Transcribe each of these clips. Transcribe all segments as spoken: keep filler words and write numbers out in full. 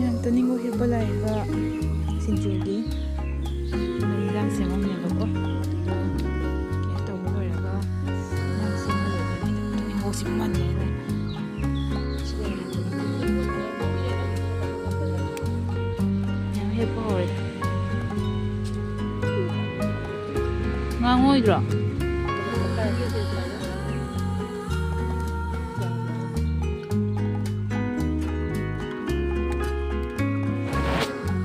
ꯌꯥꯝ ꯇꯨꯝꯅꯤꯡꯕ ꯍꯤꯞꯄ ꯂꯩꯔꯒ ꯁꯤꯡꯖꯨꯒꯤ ꯏꯟꯖꯥꯡ ꯁꯦꯝꯃꯝꯃꯦꯕꯀꯣ꯫ ꯑꯗꯣ ꯀꯩꯅꯣ ꯇꯧꯕ ꯂꯣꯏꯔꯒ ꯏꯟꯖꯥꯡ ꯁꯦꯝꯕ ꯂꯣꯏꯔꯒ ꯑꯩꯗꯣ ꯇꯨꯝꯅꯤꯡꯕ ꯍꯧꯖꯤꯛ ꯃꯥꯟꯅꯩ꯫ ꯌꯥꯝ ꯍꯦꯛꯄ ꯍꯧꯔꯦ꯫ ꯉꯥꯡꯉꯣꯏꯗ꯭ꯔꯣ?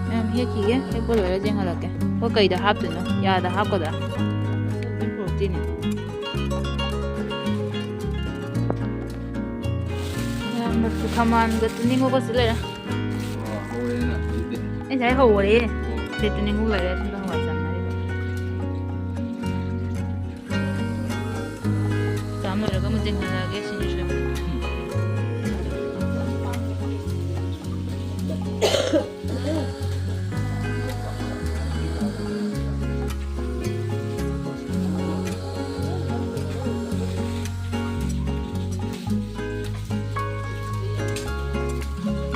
ꯃꯌꯥꯝ ꯍꯦꯛꯈꯤꯒꯦ, ꯍꯦꯛꯄ ꯂꯣꯏꯔ ꯌꯦꯡꯍꯜꯂꯛꯀꯦ꯫ ꯍꯣꯏ, ꯀꯩꯗ ꯍꯥꯞꯇꯣꯏꯅꯣ? ꯌꯥꯗ ꯍꯥꯞꯀꯗ꯭ꯔꯥ? ꯑꯗꯨꯝ ꯄꯨꯔꯛꯇꯦꯅꯦ꯫ ꯃꯌꯥꯝꯅ ꯊꯝꯕꯥꯜꯒ ꯇꯨꯅꯤꯡꯀꯣꯛꯀꯁꯨ ꯂꯩꯔꯦ꯫ ꯑꯣ, ꯍꯧꯔꯦꯅ ꯑꯗꯨꯗꯤ꯫ ꯑꯩ ꯉꯁꯥꯏ ꯍꯧꯔꯦ꯫ ꯑꯣ꯫ ꯁꯤ ꯇꯨꯅꯤꯡꯀꯣꯛ ꯂꯩꯔꯦ, ꯁꯤꯗ ꯍꯋꯥꯏ ꯆꯥꯅꯔꯤꯕ꯫ ꯆꯥꯝ ꯂꯣꯏꯔꯒ ꯑꯃꯨꯛ ꯆꯦꯟꯈꯠꯂꯛꯑꯒꯦ ꯁꯤꯡꯖꯨ ꯁꯦꯝꯕ꯫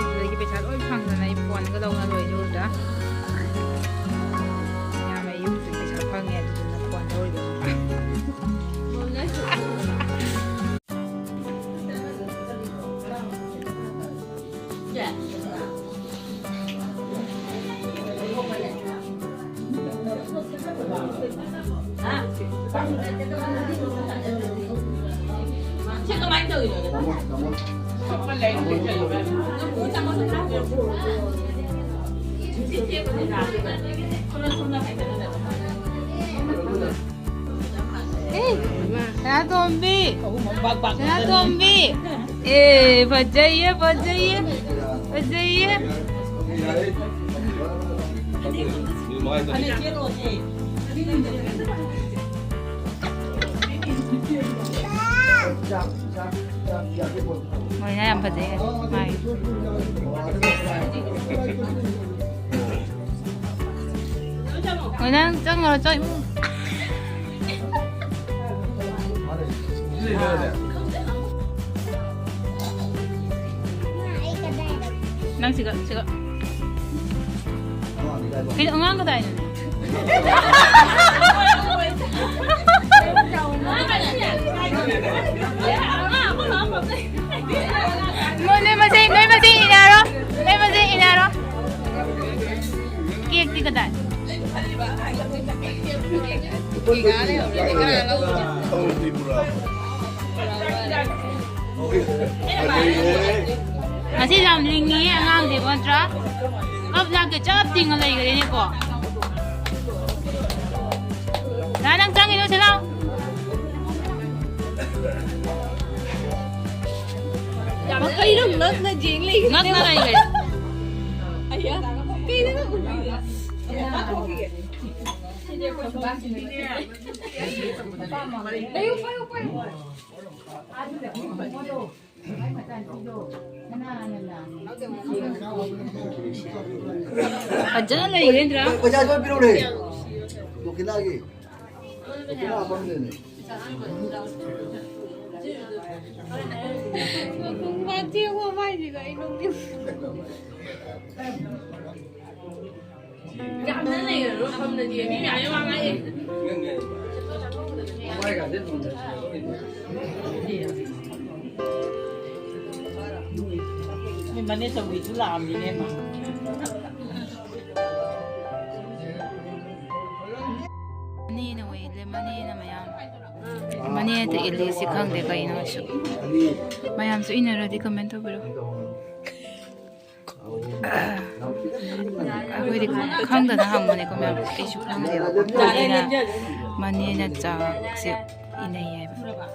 ꯑꯗꯨꯗꯒꯤ ꯄꯩꯁꯥ ꯂꯣꯏ ꯐꯪꯗꯅ ꯑꯩ ꯐꯣꯟꯒ ꯂꯧꯅ ꯂꯣꯏꯗꯨꯗ꯫ ꯃꯌꯥꯝ ꯑꯩ ꯌꯨꯝꯗꯒꯤ ꯄꯩꯁꯥ ꯐꯪꯉꯦ ꯑꯗꯨꯗꯨꯅ ꯐꯣꯟ ꯂꯧꯔꯤꯕ꯫ ꯁꯤ ꯀꯃꯥꯏꯅ ꯇꯧꯔꯤꯅꯣ? ꯑꯦ, ꯁꯅꯥꯇꯣꯝꯕꯤ! ꯁꯅꯥꯇꯣꯝꯕꯤ! ꯑꯦ, ꯐꯖꯩꯌꯦ, ꯐꯖꯩꯌꯦ, ꯐꯖꯩꯌꯦ꯫ ꯃꯣꯏꯅ ꯌꯥꯝ ꯐꯖꯩ ꯃꯥꯒꯤ꯫ ꯃꯣꯏꯅ ꯆꯪꯉꯔꯣ ꯆꯪ꯫ ꯅꯪ ꯁꯤꯒ ꯁꯤꯒ꯫ ꯀꯩꯅꯣ ꯑꯉꯥꯡ ꯀꯗꯥꯏꯅꯣ? ꯅꯣꯏ, ꯅꯣꯏ ꯃꯁꯦꯟ, ꯅꯣꯏ ꯃꯁꯦꯟ ꯏꯟꯅꯔꯣ꯫ ꯅꯣꯏ ꯃꯁꯦꯟ ꯏꯟꯅꯔꯣ꯫ ꯀꯦꯛꯇꯤ ꯀꯗꯥꯏ? ꯉꯁꯤ ꯌꯥꯝ ꯂꯤꯡꯉꯤꯍꯦ ꯑꯉꯥꯡꯁꯦ ꯅꯠꯇ꯭ꯔꯥ? ꯀꯞ ꯂꯥꯛꯀꯦ ꯆꯞ ꯇꯤꯡꯉ ꯂꯩꯈ꯭ꯔꯦꯅꯦꯀꯣ꯫ ꯅꯪ ꯆꯪꯉꯤꯅꯣ ꯁꯤ ꯂꯥꯎ꯫ ꯌꯥꯝ ꯀꯩꯅꯣ ꯉꯛꯅ ꯌꯦꯡ ꯂꯩꯈ꯭ꯔꯦ꯫ ꯉꯛꯅ ꯂꯩꯈ꯭ꯔꯦ꯫ ꯑꯌꯥ, ꯀꯩꯅꯣ ꯉꯛ ꯎꯕꯤꯔꯦ? ꯂꯩꯌꯨ, ꯄꯥꯏꯌꯨ, ꯄꯥꯏꯌꯨ꯫ ꯐꯖꯅ ꯂꯩꯈ꯭ꯔꯦ ꯏꯟꯗ꯭ꯔꯥ꯫ ꯄꯩꯁꯥ ꯁꯣꯏ ꯄꯤꯔꯛꯎꯅꯦ꯫ ꯗꯣꯈꯤꯅꯥꯒꯤ꯫ ꯗꯣꯈꯤꯅꯥ ꯍꯥꯞꯄꯝꯗꯦꯅꯦ꯫ ꯃꯥ ꯆꯦꯡ ꯍꯣꯝ ꯍꯥꯏꯁꯤꯒ ꯑꯩ ꯅꯣꯛꯅꯤꯡ꯫ ꯌꯥꯝꯅ ꯂꯩꯔꯅꯨ ꯃꯐꯝꯗꯗꯤ ꯃꯤ ꯃꯌꯥꯝ ꯋꯥ ꯉꯥꯡꯉꯦ꯫ ꯃꯤ ꯃꯅꯦ ꯆꯧꯕꯤꯁꯨ ꯂꯥꯛꯑꯝꯃꯤꯅꯦ ꯃꯥ꯫ ꯑꯅꯤꯅ ꯑꯣꯏ ꯂꯦꯝ꯫ ꯃꯅꯦꯅ ꯃꯌꯥꯝ, ꯃꯅꯦ ꯅꯠꯇꯦ, ꯏꯜꯂꯤꯁꯤ ꯈꯪꯗꯦ ꯀꯩꯅꯣꯁꯨ꯫ ꯃꯌꯥꯝꯁꯨ ꯏꯟꯅꯔꯗꯤ comment ꯇꯧꯕꯤꯔꯣ꯫ ꯑꯩꯈꯣꯏꯗꯤ ꯈꯪꯗꯅ ꯍꯪꯕꯅꯦꯀꯣ ꯃꯌꯥꯝ, ꯑꯩꯁꯨ ꯈꯪꯗꯦꯕ꯫ ꯃꯅꯦꯅ, ꯃꯅꯦꯅ ꯆꯥꯛꯁꯦ ꯏꯟꯅꯩ ꯍꯥꯏꯕ꯫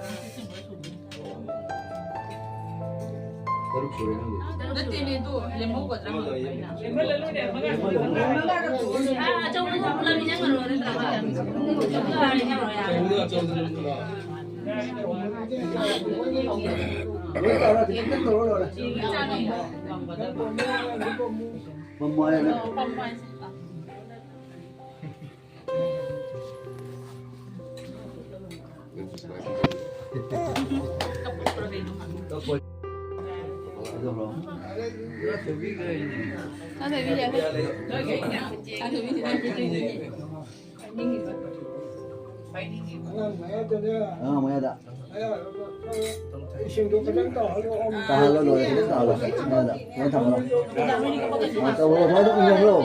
ꯇꯔꯨꯛ ꯁꯨꯔꯦ ꯅꯪꯒꯤ꯫ ꯅꯠꯇꯦꯅꯦ, ꯑꯗꯨ ꯂꯦꯝꯍꯧꯒꯗ꯭ꯔꯥ ꯍꯪꯕꯅꯤꯗ꯫ ꯑꯆꯧꯕꯗꯣ ꯄꯨꯂꯞ ꯏꯟꯖꯟꯈ꯭ꯔꯣ, ꯅꯠꯇ꯭ꯔꯒ? ꯑꯆꯧꯕꯗꯣ, ꯑꯆꯧꯕꯗꯣ ꯂꯣꯏ ꯇꯧꯔꯣ꯫ ꯂꯣꯏ ꯇꯧꯔꯣ, ꯈꯤꯇꯪ ꯇꯧꯔꯣ, ꯂꯣꯏꯔꯦ꯫ ꯃꯃꯥꯏ꯫ ꯑꯉꯥꯡ ꯃꯌꯥꯗꯅꯦ꯫ ꯑꯉꯥꯡ ꯃꯌꯥꯗ꯫ ꯏꯁꯤꯡꯗꯣ ꯈꯤꯇꯪ ꯇꯥꯍꯜꯂꯣ꯫ ꯇꯥꯍꯜꯂꯣ, ꯂꯣꯏꯔꯦ, ꯈꯤꯇꯪ ꯇꯥꯍꯜꯂꯣ꯫ ꯃꯌꯥꯗ꯫ ꯁꯨꯃꯥꯏꯅ ꯊꯝꯃꯣ꯫ ꯑ, ꯇꯧꯔꯣ, ꯁꯨꯃꯥꯏꯅ ꯎꯏꯔꯣ꯫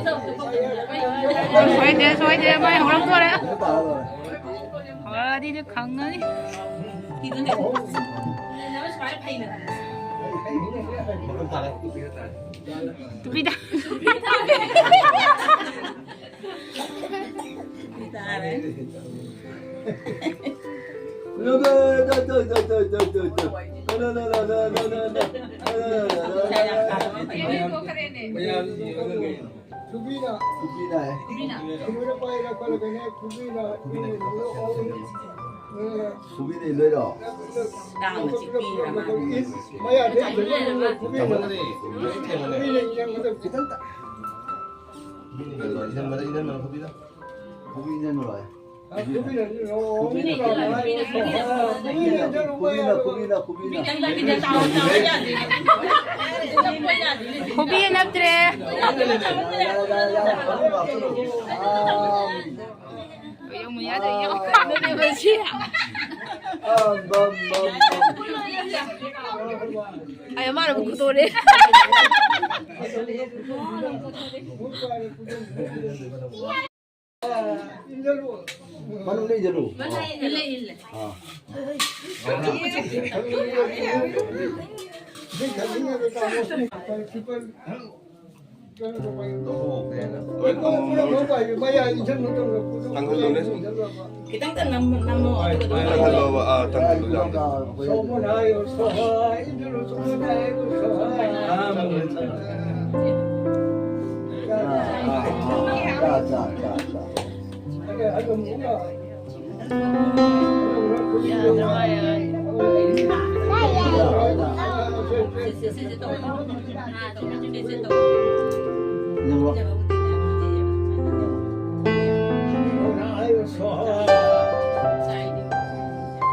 ꯁꯣꯏꯗꯦ, ꯁꯣꯏꯗꯦ, ꯃꯥꯏ ꯍꯧꯔꯛꯇꯣꯔꯦ꯫ ꯈꯤꯇꯪ ꯇꯥꯍꯜꯂꯣ, ꯂꯣꯏꯔꯦ꯫ ꯍꯧꯔꯛꯑꯗꯤ ꯈꯪꯉꯅꯤ꯫ ꯇꯨꯄꯤꯗ꯫ ꯈꯨꯕꯤꯅ꯫ ꯈꯨꯕꯤꯅ ꯍꯥꯏ꯫ ꯈꯨꯕꯤꯅ ꯄꯥꯏꯔ ꯈꯣꯠꯂꯒꯅꯦ, ꯈꯨꯕꯤꯅ꯫ ꯈꯨꯕꯤꯅ ꯏꯟꯗꯣꯏꯔꯣ? ꯀꯥꯡꯅ ꯆꯤꯛꯄꯤꯔ ꯃꯥꯜꯂꯦ꯫ ꯃꯌꯥꯗ ꯏꯟꯗꯣꯏꯔꯣ? ꯈꯨꯕꯤꯅ꯫ ꯈꯨꯕꯤꯅ ꯏꯟꯒꯗꯕ꯫ ꯈꯤꯇꯪ ꯇ-, ꯏꯟꯍꯟꯕꯗ, ꯏꯟꯍꯟꯕꯗ ꯈꯨꯕꯤꯗ꯫ ꯈꯨꯕꯤ ꯏꯟꯍꯟꯕ ꯂꯣꯏꯔꯦ꯫ ꯈꯨꯕꯤꯅ, ꯈꯨꯕꯤꯅ, ꯈꯨꯕꯤꯅ, ꯈꯨꯕꯤꯅ꯫ ꯈꯨꯕꯤ ꯅꯠꯇ꯭ꯔꯦ꯫ ꯑꯩ ꯃꯥꯅ ꯑꯃꯨꯛ ꯈꯨꯗꯣꯔꯦ꯫ ꯃꯅꯨꯡꯗ ꯏꯟꯁꯤꯜꯂꯨ꯫ ꯏꯜꯂꯦ, ꯏꯜꯂꯦ꯫ ꯑꯥ꯫ ꯊꯥꯡꯒꯜꯂꯣꯅꯦ ꯁꯨꯝ꯫ ꯈꯤꯇꯪꯇ ꯅꯝ-, ꯅꯝꯃꯣ, ꯑꯗꯨꯒ ꯑꯗꯨꯝ ꯊꯥꯡꯒꯜꯂꯣꯕ, ꯑꯥ, ꯊꯥꯡꯒꯜꯂꯣ ꯌꯥꯝꯅ꯫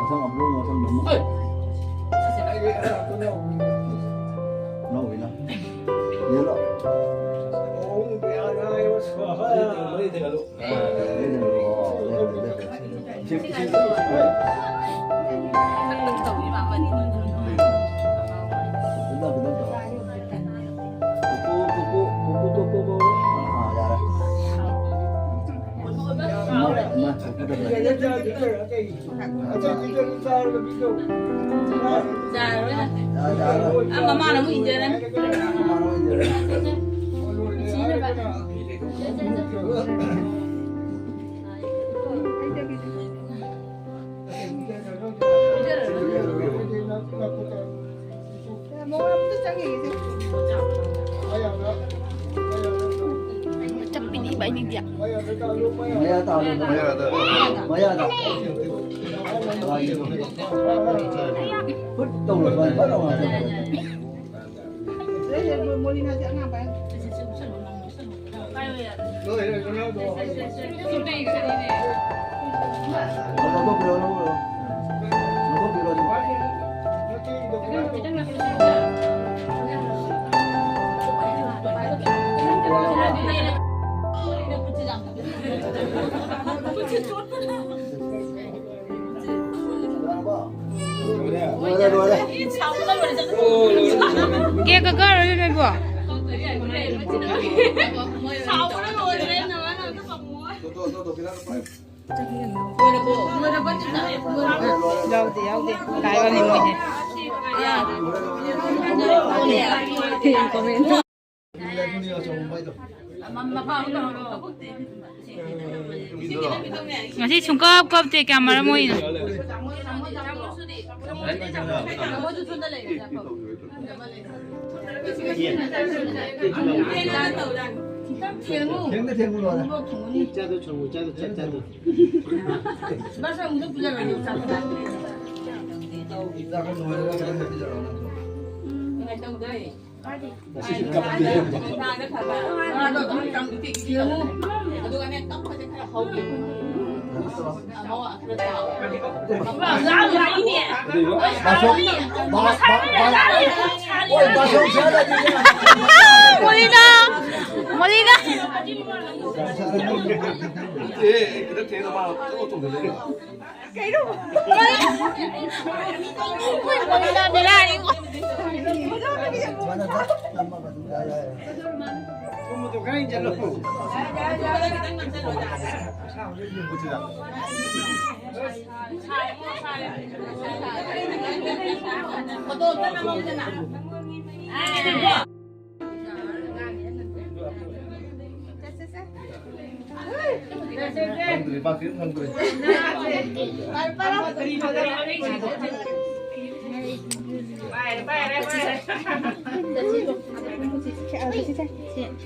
ꯃꯊꯪ ꯑꯃꯨꯛ, ꯃꯊꯪ ꯑꯃꯨꯛ꯫ ꯅꯧꯏꯅ꯫ ꯌꯦꯜꯂꯣ꯫ ꯆꯥꯔꯔꯣꯏ꯫ ꯑꯥ, ꯃꯃꯥꯅ ꯑꯃꯨꯛ ꯏꯟꯖꯔꯅꯤ꯫ ꯆꯠꯄꯤꯅꯤ ꯏꯕꯥꯅꯤꯗꯤ꯫ ꯃꯌꯥꯗ ꯍꯥꯞꯄꯣ, ꯃꯌꯥꯗ꯫ ꯃꯌꯥꯗ꯫ ꯐꯨꯠ ꯇꯧꯔꯣ, ꯐꯠ ꯂꯥꯎꯅ꯫ ꯂꯣꯏꯔꯦ, ꯂꯣꯏꯔꯦ꯫ ꯀꯦꯛ ꯀꯛꯑꯔꯣꯏ ꯅꯣꯏꯕꯣ? ꯌꯥꯎꯗꯦ, ꯌꯥꯎꯗꯦ꯫ ꯀꯥꯏꯕꯅꯤ ꯃꯣꯏꯁꯦ꯫ ꯉꯁꯤ ꯁꯨꯡꯀꯞ ꯀꯞꯇꯦ, ꯀꯌꯥꯝ ꯃꯔꯝ ꯑꯣꯏꯅꯣ? ꯃꯣꯂꯤꯅꯥ! ꯃꯣꯂꯤꯅꯥ! ꯃꯣꯂꯤꯅꯥ ꯕꯦꯔꯥꯅꯤ꯫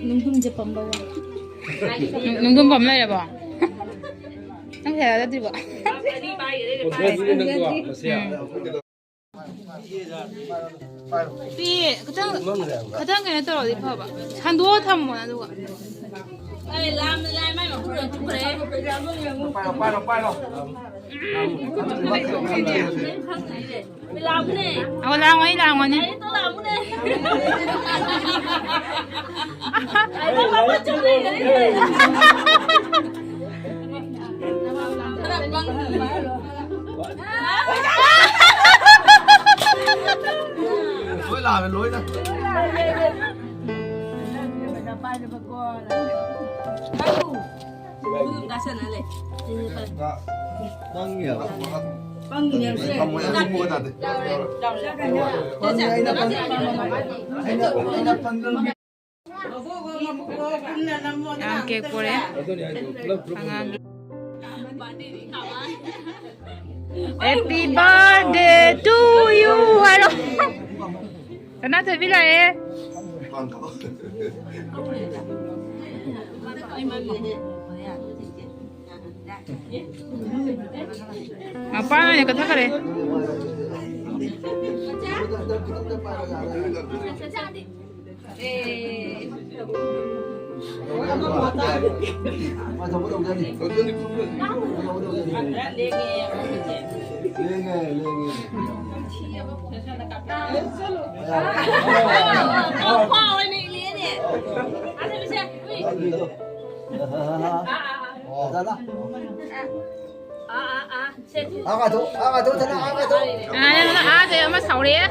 ꯅꯨꯡꯗꯨꯝꯁꯦ ꯄꯝꯕ ꯋꯥ꯫ ꯅꯨꯡꯗꯨꯝ ꯄꯝ ꯂꯩꯔꯕꯣ? ꯅꯪ ꯄꯩꯁꯥ ꯊꯥꯗ꯭ꯔꯤꯕꯣ? ꯎꯝ꯫ ꯄꯤ, ꯈꯤꯇꯪ, ꯈꯤꯇꯪ ꯀꯩꯅꯣ ꯇꯧꯔꯗꯤ ꯐꯕ꯫ ꯁꯟꯗꯣꯛꯑ ꯊꯝꯃꯣ ꯑꯗꯨꯒ꯫ ꯑꯩ ꯂꯥꯝꯅ ꯂꯥꯏ ꯃꯥꯏ ꯃꯈꯨꯠ ꯂꯣꯏ ꯆꯨꯞꯈ꯭ꯔꯦ꯫ ꯄꯥꯏꯔꯣ, ꯄꯥꯏꯔꯣ, ꯄꯥꯏꯔꯣ꯫ ꯂꯥꯝꯅꯦ꯫ ꯑꯣ, ꯂꯥꯝꯒꯅꯤ, ꯂꯥꯝꯒꯅꯤ꯫ ꯑꯩ ꯇꯣ ꯂꯥꯝꯅꯦ꯫ ꯑꯩ ꯃꯥꯏ ꯃꯈꯨꯠ ꯆꯨꯞ ꯂꯩꯈ꯭ꯔꯦ꯫ ꯂꯣꯏ ꯂꯥꯛꯑꯃꯦ, ꯂꯣꯏꯅ꯫ ꯄꯪꯉꯤꯅꯦ꯫ ꯄꯪꯉꯤꯅꯦ꯫ ꯄꯪꯉꯤꯅꯦ꯫ ꯌꯥꯝ ꯀꯦꯛ ꯄꯣꯔꯛꯑꯦ꯫ ꯑꯉꯥꯡꯒꯤ꯫ Happy birthday to you ꯍꯥꯏꯔꯣ꯫ ꯁꯅꯥꯊꯣꯏꯕꯤ ꯂꯥꯛꯑꯦ꯫ ꯃꯄꯥꯅ ꯑꯣꯏꯅ ꯀꯠꯊꯈꯔꯦ꯫ ꯑꯥ, ꯅꯪ ꯑꯥꯗꯩ ꯑꯃ ꯁꯥꯎꯔꯛꯑꯦ꯫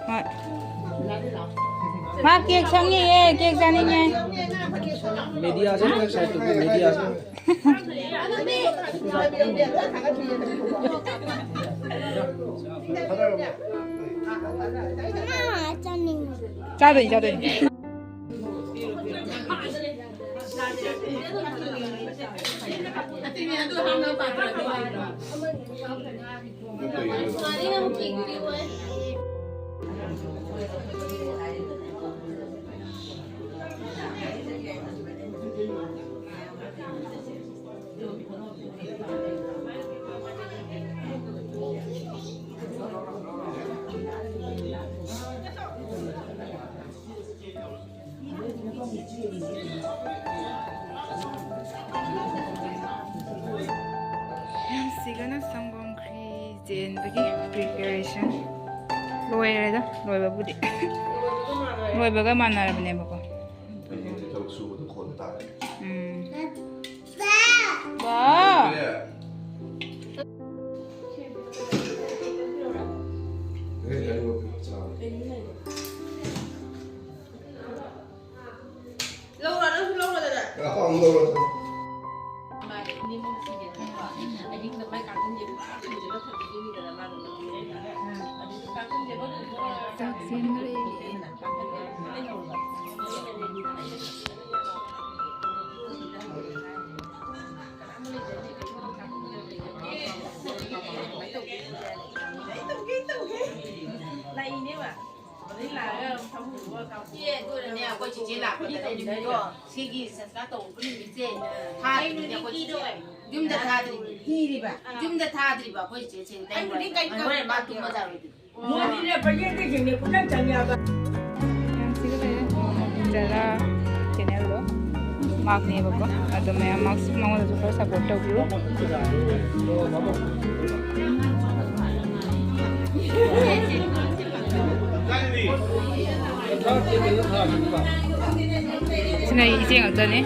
ꯍꯣꯏ꯫ ꯃꯥ ꯀꯦꯛ ꯁꯪꯉꯤꯌꯦ, ꯀꯦꯛ ꯆꯥꯅꯤꯡꯉꯦ꯫ ꯃꯦꯗꯤꯌꯥꯁꯦ ꯈꯔ ꯁꯥꯏꯠ ꯇꯧꯕꯤꯌꯨ, ꯃꯦꯗꯤꯌꯥꯁꯦ꯫ ꯆꯥꯗꯣꯏꯅꯤ, ꯆꯥꯗꯣꯏꯅꯤ꯫ ꯁꯤꯒꯅ ꯁꯪꯒꯣꯝ ꯈ꯭ꯔꯤ ꯆꯦꯟꯕꯒꯤ preparation ꯂꯣꯏꯔꯦꯗ, ꯂꯣꯏꯕꯕꯨꯗꯤ꯫ ꯂꯣꯏꯕꯒ ꯃꯥꯟꯅꯔꯕꯅꯦꯕꯀꯣ꯫ ꯍꯌꯦꯡꯗꯤ ꯊꯕꯛ ꯁꯨꯕꯗ ꯈꯣꯟ ꯇꯥꯔꯦ꯫ ꯎꯝ꯫ ꯕꯥ꯫ ꯑꯦ, ꯑꯩ ꯋꯥꯀꯤꯡ ꯆꯥꯕ꯫ ꯏꯆꯦ, ꯑꯗꯨꯅꯅꯦ, ꯑꯩꯈꯣꯏ ꯆꯤꯆꯦ ꯂꯥꯛꯄꯗ ꯂꯩꯔꯤꯕꯗꯣ, ꯁꯤꯒꯤ ꯁꯪꯁꯀꯥꯔ ꯇꯧꯕ ꯅꯨꯃꯤꯠꯁꯦ ꯊꯥꯗ꯭ꯔꯤꯕꯅꯦ ꯑꯩꯈꯣꯏ ꯆꯤꯆꯦ꯫ ꯌꯨꯝꯗ ꯊꯥꯗ꯭ꯔꯤꯕꯅꯦ꯫ ꯌꯨꯝꯗ ꯊꯥꯗ꯭ꯔꯤꯕ ꯑꯩꯈꯣꯏ ꯆꯤꯆꯦꯁꯦ꯫ ꯍꯣꯔꯦꯟ ꯃꯥ ꯇꯨꯝꯕ ꯌꯥꯔꯣꯏꯗꯣꯏꯅꯦ꯫ ꯃꯣꯏꯗꯤꯅꯦ, ꯄꯩꯌꯦꯠꯇ ꯌꯦꯡꯉꯦ, ꯄꯨꯡꯆꯪ ꯆꯪ ꯌꯥꯕ꯫ ꯃꯌꯥꯝ ꯁꯤꯒ ꯂꯩꯔꯦ꯫ ꯆꯦꯅꯦꯜꯗꯣ ꯃꯥꯔꯛꯅꯦꯕꯀꯣ꯫ ꯑꯗꯣ ꯃꯌꯥꯝ ꯃꯥꯔꯛꯁ ꯃꯉꯣꯟꯗꯁꯨ ꯈꯔ ꯁꯞꯄꯣꯔꯠ ꯇꯧꯕꯤꯌꯨ꯫ ꯁꯤꯅ ꯑꯩ ꯏꯆꯦ ꯉꯥꯛꯇꯅꯦ꯫